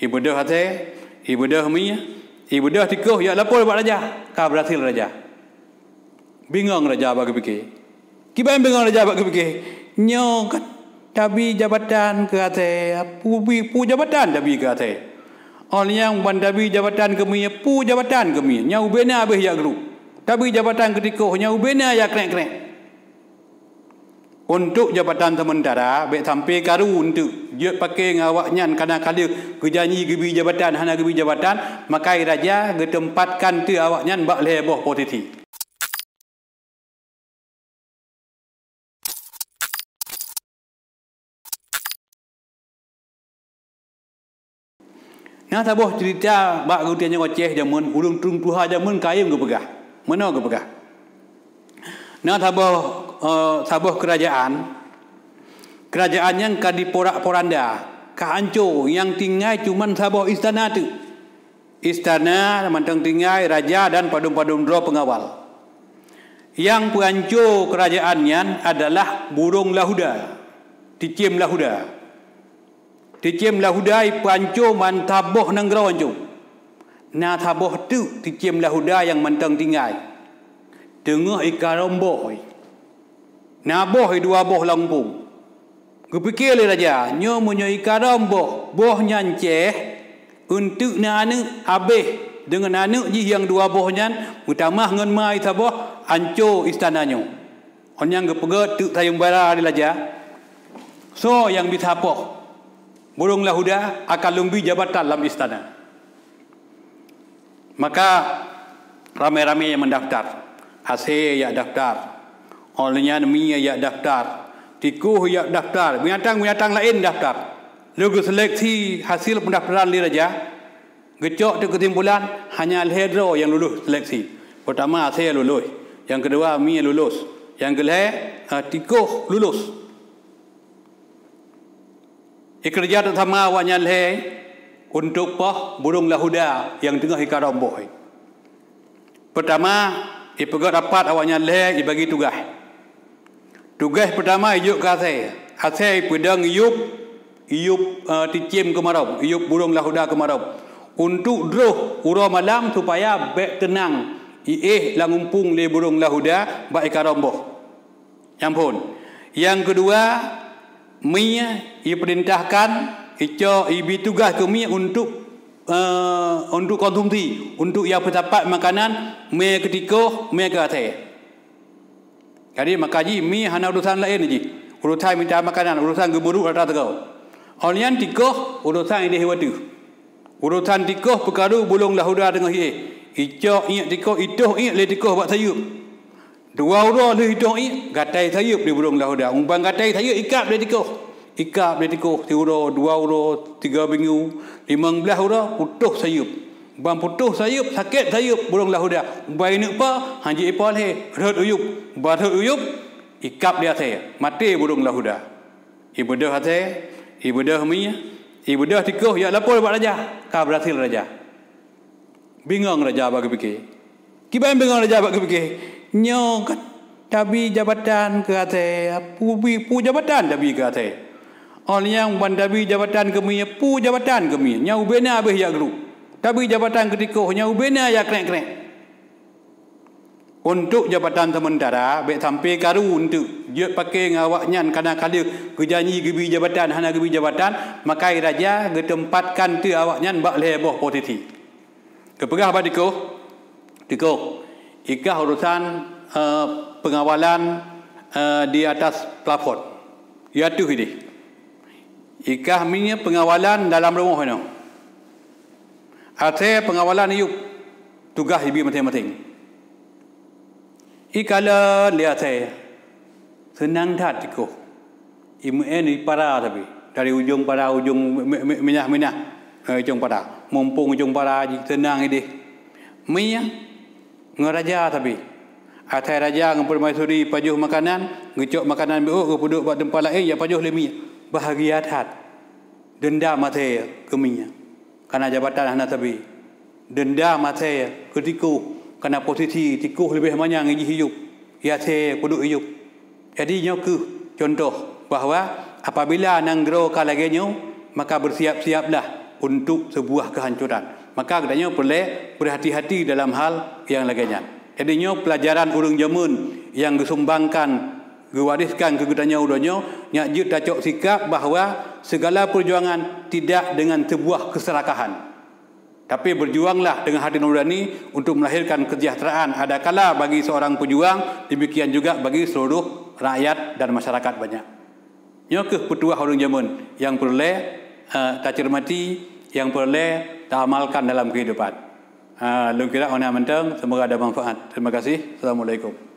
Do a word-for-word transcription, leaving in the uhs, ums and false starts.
Ibeudôh asèe, ibeudôh mie, ibeudôh tikôh, jak lapor bak raja. Ka beurhasil raja. Bingong raja bak geupike. Kiban bingong raja bak geupike? Nyoe ka tabi jabatan keu asèe, peue bi-, peue jabatan tabi keu asèe. Óh lheueh nyan ban tabi jabatan keu mie, peue jabatan keu mie. Nyan ubé na abéh jak gru. Tabi jabatan keu tikôh, nyan ubé na jak krek-krek. Untuk jabatan seumeuntara, bèk sampoe karu eunteuk jeuet paké ngon awaknyan, kana ka lheueh geujanji geubi jabatan, hana geubi jabatan, maka raja geuteumpat keu awaknyan bak lhèe boh posisi. Na saboh ceurita bak geutanyoe Aceh jameun, ureueng tuha jameun kayém geupeugah. Meunoe geupeugah. Na saboh, eh, saboh keurajaan, keurajaan nyan ka diporak-poranda, ka hanco, nyang tinggai cuman saboh istana teuk. Istana mantong tinggai, raja dan padum-padum droe peungawal. Nyang peuhanco keurajaan nyan adalah burông lahuda, cicém lahuda. Cicém lahuda ipeuhanco ban saboh nanggroe hanco. Na saboh teuk cicém lahuda nyang mantong tinggai. Teungoh ikarông boh. Na boh i dua boh lam umpung. Geupike lé raja, nyoe meunyoe ikarông boh, boh nyan ceh, eunteuk na aneuk, abéh deungon aneuk jih nyang dua boh nyan meutamah ngon ma i saboh, hanco istana nyoe. Óh nyan geupeugét teuk sayumbara lé raja, "Soe nyang bisa poh burông lahuda akan lôn bi jabatan lam istana." Maka ramé-ramé meundaftar. Asèe jak daftar. Óh lheueh nyan mie jak daftar. Tikôh jak daftar. Binatang-binatang laén daftar. Lheueh geuseleksi hasil peundaftaran lé raja, geucok teuk keusimpulan, hanya lhèe droe nyang lulus seleksi. Peurtama asèe lulus, nyang keudua mie lulus, nyang keulhèe, eh, tikôh lulus. Ikeureuja teuk sama awaknyan lhèe untuk poh burông lahuda nyang teungoh ikarông boh. Peurtama, ipeugét rapat awaknyan lhèe, ibagi tugaih. Tugaih peurtama ijok keu asèe. Asèe ipeudong iyup, iyup, eh, cicém keumarông, iyup burông lahuda keumarông. Untuk droh uroe malam supaya bèk teunang iéh lam umpung lé burông lahuda bak ikarông boh. Nyang phôn. Nyang keudua, mie ipeurintahkan, icok, ibi tugaih keu mie untuk, eh, untuk konsumsi, untuk ipeusapat makanan, mie keu tikôh, mie keu asèe. Jadi, maka jih mie hana urosan laén jih. Urosan mita makanan, urosan geubeuruk rata teugau. Óh lheueh nyan tikôh, urosan idéh watèe. Urosan tikôh peukaru burông lahuda teungoh iéh. Icok iék tikôh, itoh iék lé tikôh bak sayeuep. Dua uroe lheueh itoh iék, gatai sayeuep lé burông lahuda. Uban gatai sayeuep ikab lé tikôh. Ikab lé tikôh siuroe, dua uroe, tiga minggu, limong blaih uroe, putôh sayeuep. Ban putôh sayeuep, sakét sayeuep burông lahuda. Uban ineuk po, hanjeuet ipo lé, rhot uyueb. Ban rhot uyueb, ikab lé asèe, maté burông lahuda. Ibeudôh asèe, ibeudôh mie, ibeudôh tikôh, jak lapor bak raja. Ka beurhasil raja. Bingong raja bak geupike. Kiban bingong raja bak geupike? Nyoe ka tabi jabatan keu asèe, peue bi-, peue jabatan tabi keu asèe. Óh lheueh nyan ban tabi jabatan keu mie, peue jabatan keu mie. Nyan ubé na abéh jak gru. Tabi jabatan keu tikôh, nyan ubé na jak krek-krek. Untuk jabatan seumeuntara, bèk sampoe karu eunteuk jeuet paké ngon awaknyan, kana ka lheueh geujanji geubi jabatan, hana geubi jabatan, maka raja geuteumpat keu awaknyan bak lhèe boh posisi. Geupeugah bak tikôh, "Tikôh, ikah urosan, eh, peungawalan, eh, di atas plafon. Di ateueh idéh. Ikah mie peungawalan dalam rumoh inoe. Asèe peungawalan iyueb, tugaih ibi maséng-maséng." Ikalon lé asèe, seunang that tikôh. Imeu'en ipara sabe, dari ujong para ujong mi-, mi-, mi-, minah-minah, eh, ujong para. Mumpung ujong para jih seunang idéh. Mie ngon raja sabe. Asai raja ngon peumaisuri pajoh makanan, geucok makanan beuôk geupeuduek bak teumpat laén, jak pajoh lé mie. Bahagia that. Deundam asèe keu mie. Kana jabatan hana sabe. Deundam asèe keu tikôh, kana posisi tikôh leubeh manyang jih iyueb, i asèe peuduek iyueb. Jadi nyoe kheueh cuntoh bahwa apabila nanggroe ka lagèe nyoe, maka beusiap-siaplah untuk sebuah kehancuran. Maka geutanyoe peureulée berhati-hati dalam hal nyang lagée nyan. Jadi nyoe pelajaran ureuëng jameun nyang geusumbangkan, geuwariskan keu geutanyoe uroe nyoe, nyak jeuet tacok sikap bahwa segala perjuangan tidak dengan sebuah keserakahan. Tapi berjuanglah dengan hati nurani untuk melahirkan kesejahteraan adakala bagi seorang pejuang, demikian juga bagi seluruh rakyat dan masyarakat banyak. Nyoe kheueh peutuah ureuëng jameun nyang peureulée, eh, tacermati, nyang peureulée taamalkan dalam kehidupan. Ah, lôn kira meunan mantong, semoga ada manfaat. Terima kasih. Assalamualaikum.